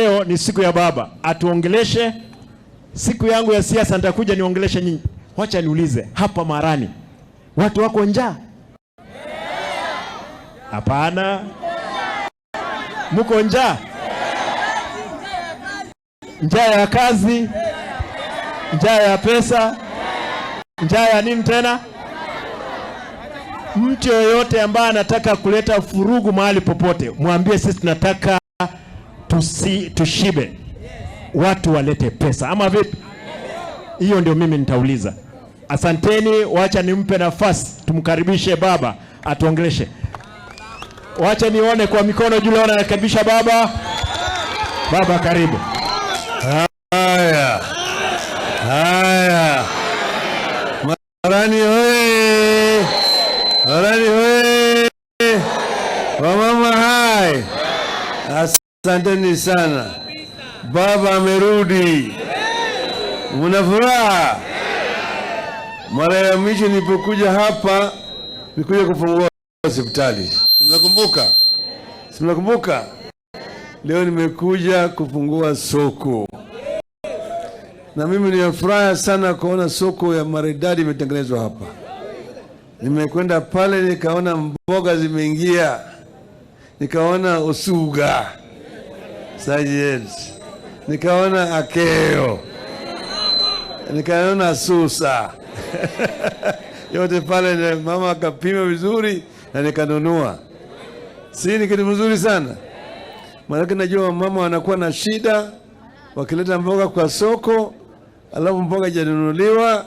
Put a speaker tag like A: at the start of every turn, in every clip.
A: Leo ni siku ya baba, atuongeleshe. Siku yangu ya siasa nitakuja niongeleshe nyinyi. Wacha niulize hapa Marani, watu wako njaa? Hapana, muko njaa? Njaa ya kazi, njaa ya pesa, njaa ya nini tena? Mtu yoyote ambaye anataka kuleta vurugu mahali popote, mwambie sisi tunataka tushibe, watu walete pesa, ama vipi? Hiyo ndio mimi nitauliza. Asanteni, wacha nimpe nafasi tumkaribishe baba atuongeleshe. Wacha nione kwa mikono juu, leo nakaribisha baba. Baba, karibu.
B: Haya, haya, Marani hoye! Marani hoye! Wamama hai! Asanteni sana. Baba amerudi, muna furaha? Mara ya mwisho nilipokuja hapa nilikuja kufungua hospitali, mnakumbuka? Si mnakumbuka? Leo nimekuja kufungua soko na mimi nimefurahi sana kuona soko ya maridadi imetengenezwa hapa. Nimekwenda pale nikaona mboga zimeingia, nikaona osuga sajet, nikaona akeo, nikaona susa yote pale, mama akapima vizuri na nikanunua. Si ni kitu mzuri sana? Maanake najua mama wanakuwa na shida wakileta mboga kwa soko, alafu mboga haijanunuliwa,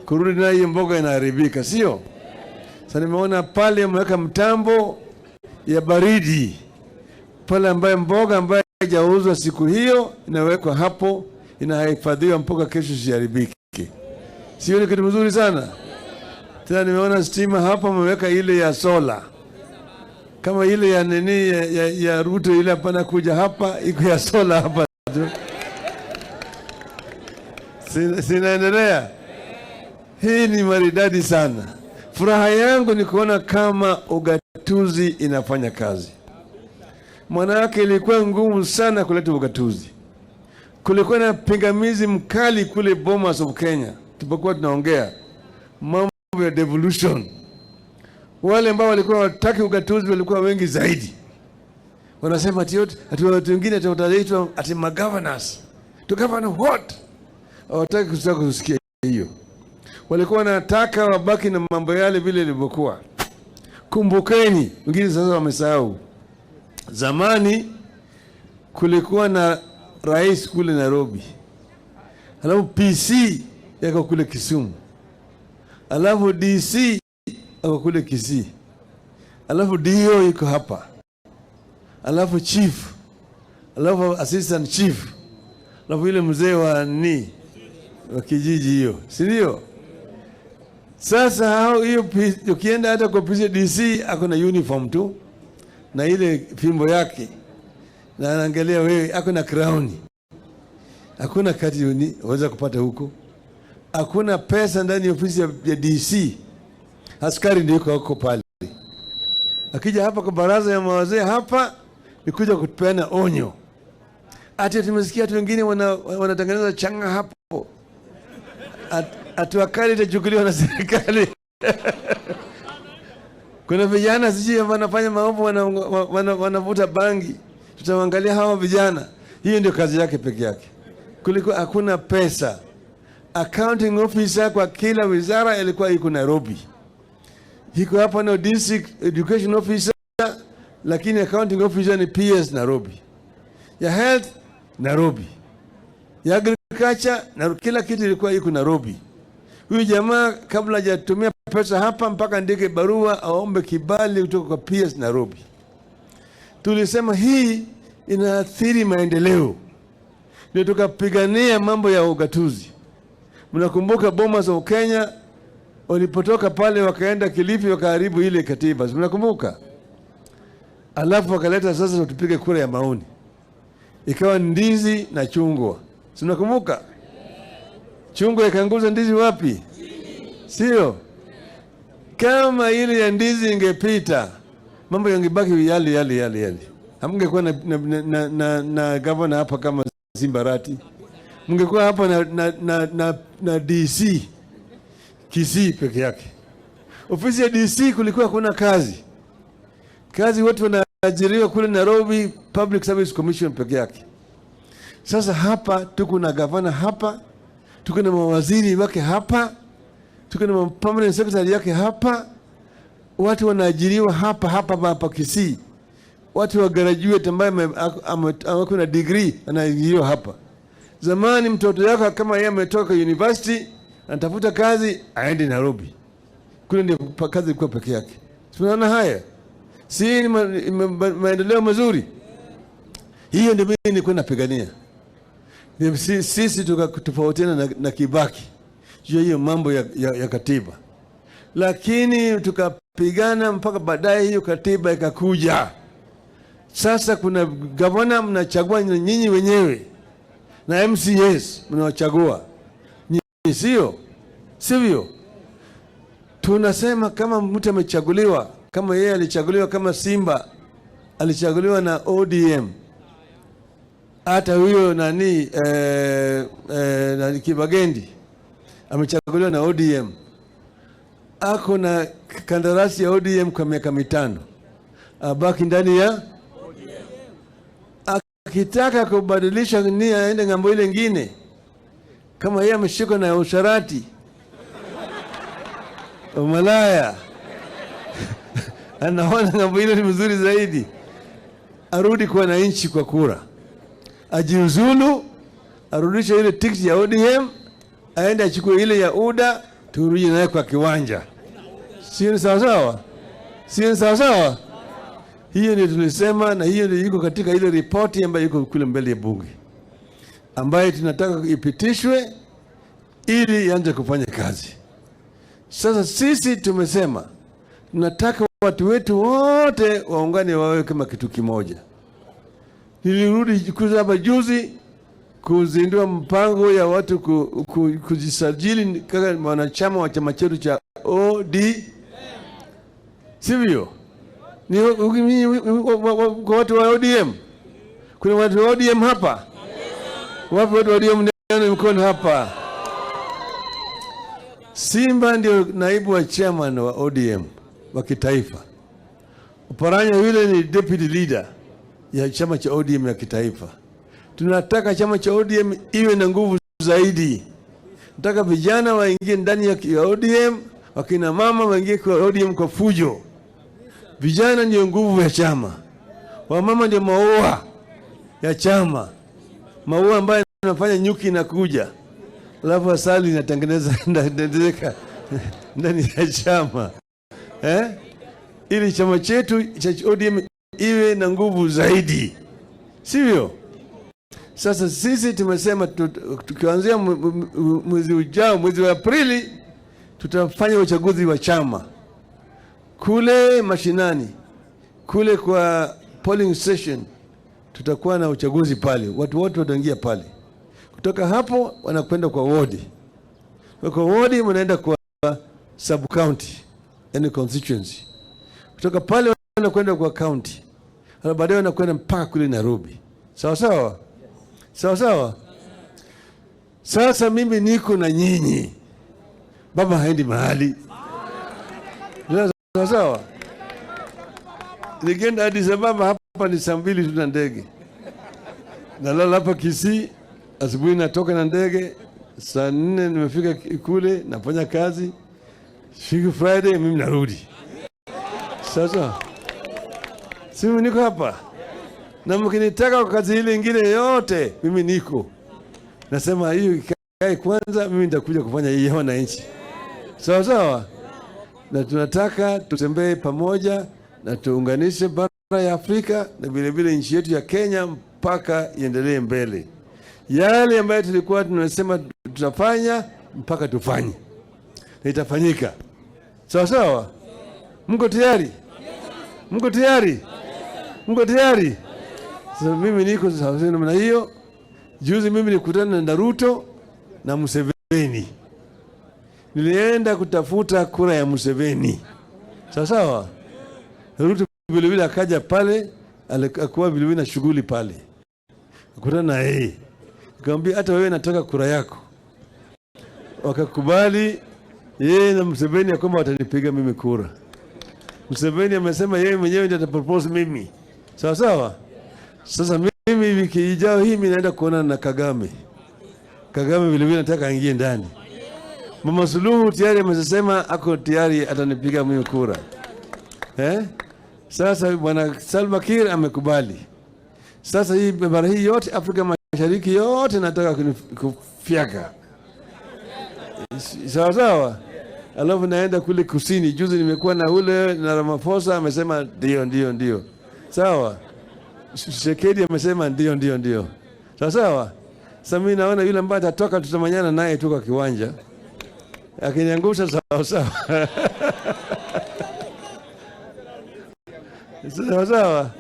B: kurudi nayo hiyo mboga inaharibika, sio? Sasa nimeona pale ameweka mtambo ya baridi pale, ambayo mboga ambayo haijauzwa siku hiyo inawekwa hapo, inahifadhiwa mpaka kesho isiharibike. Sio ni kitu mzuri sana? Tena nimeona stima hapa ameweka ile ya sola kama ile ya nini ya Ruto ile hapana kuja hapa, iko ya sola hapa tu. Sinaendelea. Hii ni maridadi sana. Furaha yangu ni kuona kama ugatuzi inafanya kazi. Maanake ilikuwa ngumu sana kuleta ugatuzi. Kulikuwa na pingamizi mkali kule Bomas of Kenya tulipokuwa tunaongea mambo ya devolution. Wale ambao walikuwa hawataki ugatuzi walikuwa wengi zaidi. Wanasema ati yote ati watu wengine ati wataitwa ati magovernors. To govern what? Hawataki kutaka kusikia hiyo. Walikuwa wanataka wabaki na mambo yale vile ilivyokuwa. Kumbukeni, wengine sasa wamesahau. Zamani kulikuwa na rais kule Nairobi, alafu PC yako kule Kisumu, alafu DC ako kule Kisii, alafu DO iko hapa, alafu chief, alafu assistant chief, alafu ile mzee wa ni wa kijiji hiyo, si ndio? Sasa hao hiyo ukienda hata kwa PC DC ako na uniform tu na ile fimbo yake na anaangalia wewe, ako na crown. Hakuna kati waweza kupata huko, hakuna pesa ndani ya ofisi ya DC. Askari ndio yuko huko pale. Akija hapa kwa baraza ya mawazee hapa ni kuja kupeana onyo. Ati tumesikia watu wengine wanatengeneza chang'aa hapo, hatua kali itachukuliwa na serikali. Kuna vijana sijui wanafanya maovu, wanavuta bangi, tutaangalia hawa vijana. Hiyo ndio kazi yake peke yake. Kuliko hakuna pesa. Accounting officer kwa kila wizara ilikuwa iko Nairobi, iko hapa no district education officer, lakini accounting officer ni PS Nairobi, ya health Nairobi, ya agriculture na kila kitu ilikuwa iko Nairobi. Huyu jamaa kabla hajatumia pesa hapa mpaka andike barua aombe kibali kutoka kwa PS Nairobi. Tulisema hii inaathiri maendeleo, ndio tukapigania mambo ya ugatuzi. Mnakumbuka Bomas of Kenya walipotoka pale wakaenda Kilifi wakaharibu ile katiba, si mnakumbuka? Alafu wakaleta sasa tupige kura ya maoni, ikawa ndizi na chungwa, si mnakumbuka? Chungwa ikaanguza ndizi wapi? Sio? Kama ile ya ndizi ingepita, mambo yangebaki yale yale yale yale. Hamngekuwa na gavana hapa kama Simba Arati, mngekuwa hapa na DC Kisii peke yake. Ofisi ya DC kulikuwa kuna kazi kazi, watu wanaajiriwa kule Nairobi Public Service Commission peke yake. Sasa hapa tuko na gavana hapa, tuko na mawaziri wake hapa, tuko na permanent secretary yake hapa, watu wanaajiriwa hapa hapa hapa Kisii. Watu wa graduate ambaye ameko na degree anaajiriwa hapa. Zamani mtoto yako kama yeye ametoka university anatafuta kazi aende Nairobi, kule ndio kazi ilikuwa peke yake. Tunaona haya, si ni maendeleo mazuri? Hiyo ndio mimi nilikuwa napigania. Sisi tukatofautiana na Kibaki juu ya hiyo mambo ya katiba, lakini tukapigana mpaka baadaye hiyo katiba ikakuja. Sasa kuna gavana mnachagua nyinyi wenyewe na MCAs mnawachagua nyinyi, sio sivyo? Tunasema kama mtu amechaguliwa, kama yeye alichaguliwa, kama Simba alichaguliwa na ODM, hata huyo nani, nani Kibagendi amechaguliwa na ODM, ako na kandarasi ya ODM kwa miaka 5, abaki ndani ya akitaka kubadilisha nia aende ng'ambo ile ingine, kama yeye ameshikwa na usharati umalaya anaona ng'ambo ile ni mzuri zaidi, arudi kwa wananchi kwa kura, ajiuzulu, arudishe ile tikiti ya ODM, aende achukue ile ya UDA, turudi naye kwa kiwanja. Sio ni sawa sawa? Sio ni sawa sawa? Hiyo ndio tulisema, na hiyo ndio iko katika ile ripoti ambayo iko kule mbele ya bunge, ambayo tunataka ipitishwe ili ianze kufanya kazi. Sasa sisi tumesema tunataka watu wetu wote waungane wawe kama kitu kimoja. Nilirudi kuja hapa juzi kuzindua mpango ya watu kujisajili kama wanachama wa chama chetu cha OD, sivyo? Ni kwa watu wa ODM. Kuna watu wa ODM hapa? Wapi watu wa ODM? Nione mkono hapa. Simba ndio naibu wa chairman wa ODM wa kitaifa. Oparanya yule ni deputy leader ya chama cha ODM ya kitaifa. Tunataka chama cha ODM iwe na nguvu zaidi. Nataka vijana waingie ndani ya ODM, wakina mama waingie kwa ODM kwa fujo. Vijana ndio nguvu ya chama, wamama ndio maua ya chama, maua ambayo yanafanya nyuki inakuja, alafu asali inatengeneza inatengenezeka ndani ya chama, eh? Ili chama chetu cha ODM iwe na nguvu zaidi, sivyo? Sasa sisi tumesema tukianzia mwezi ujao, mwezi wa Aprili, tutafanya uchaguzi wa chama kule mashinani, kule kwa polling station, tutakuwa na uchaguzi pale, watu wote wataingia pale. Kutoka hapo wanakwenda kwa wodi, kwa wodi wanaenda kwa sub county, yani constituency. Kutoka pale wanakwenda kwa county, alafu baadaye wanakwenda mpaka kule Nairobi. Sawa sawa, sawa sawa. Sasa mimi niko na nyinyi, baba haendi mahali. Sawa sawa. Nikienda Addis Ababa hapa ni saa 2 tu na ndege, nalala hapa Kisii, asubuhi natoka na ndege saa 4 nimefika kule, nafanya kazi, siku Friday mimi narudi. Sasa si mimi niko hapa, na mkinitaka kwa kazi ile ingine yote mimi niko. Nasema hiyo ikae kwanza, mimi nitakuja kufanya hii ya wananchi. Sawa sawa. Na tunataka tutembee pamoja na tuunganishe bara ya Afrika na vile vile nchi yetu ya Kenya mpaka iendelee mbele. Yale ambayo tulikuwa tunasema tutafanya mpaka tufanye, na itafanyika. Sawa sawa. Mko tayari? Mko tayari? Mko tayari? Sasa mimi niko sawa namna hiyo. Juzi mimi nilikutana na Ruto na Museveni. Nilienda kutafuta kura ya Museveni. Sawa sawa. Ruto vile vile akaja pale Alikuwa vilevile na shughuli pale, kukutana na yeye, nikamwambia hata wewe nataka kura yako. Wakakubali yeye na Museveni ya kwamba watanipiga mimi kura. Museveni amesema yeye mwenyewe ndiye atapropose mimi, sawa sawa. Sasa mimi wiki ijayo hii mimi naenda kuonana na Kagame. Kagame vilevile nataka aingie ndani. Mama Suluhu tayari amesema ako tayari atanipiga mimi kura eh? Sasa bwana Salva Kiir amekubali. Sasa hii bara hii yote Afrika Mashariki yote nataka kufyaka, sawa sawa. Alafu naenda kule kusini. Juzi nimekuwa na ule na Ramaphosa amesema ndio, ndio, ndio, sawa. Tshisekedi amesema ndio, ndio, ndio, sawa sawa. Sasa mimi naona yule ambaye atatoka tutamanyana naye tu kwa kiwanja, akiniangusha sawa sawa. Sawa sawa.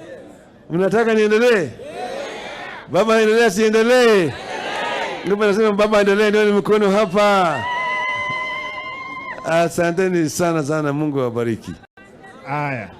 B: Mnataka niendelee? Baba endelea, siendelee? Ndipo nasema baba endelee, nione mkono hapa. Asanteni sana sana, Mungu awabariki.
A: Haya.